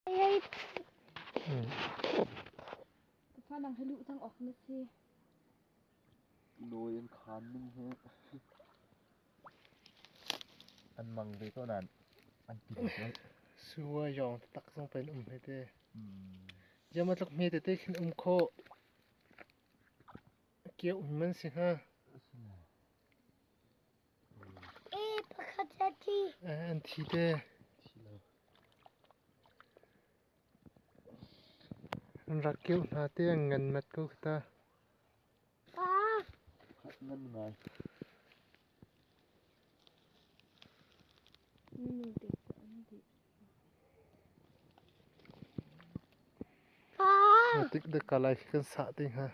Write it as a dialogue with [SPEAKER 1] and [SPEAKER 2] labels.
[SPEAKER 1] Ka nang hi luh cang awk na si.
[SPEAKER 2] Nawi an khaan ning hi an mang ve ko nain an pin lo.
[SPEAKER 3] Sua yawng taktak zong pen um he te. Jama tluk hme tete khin um khawh. Kio um man si hnga.
[SPEAKER 4] E pakhat a thi.
[SPEAKER 3] An thi te. An rak keuh hna te an ngan mat ko khi ta.
[SPEAKER 4] Pa.
[SPEAKER 2] Khat ngan ngai.
[SPEAKER 4] Pa.
[SPEAKER 3] Tik de kalai khi kan sah te hnga.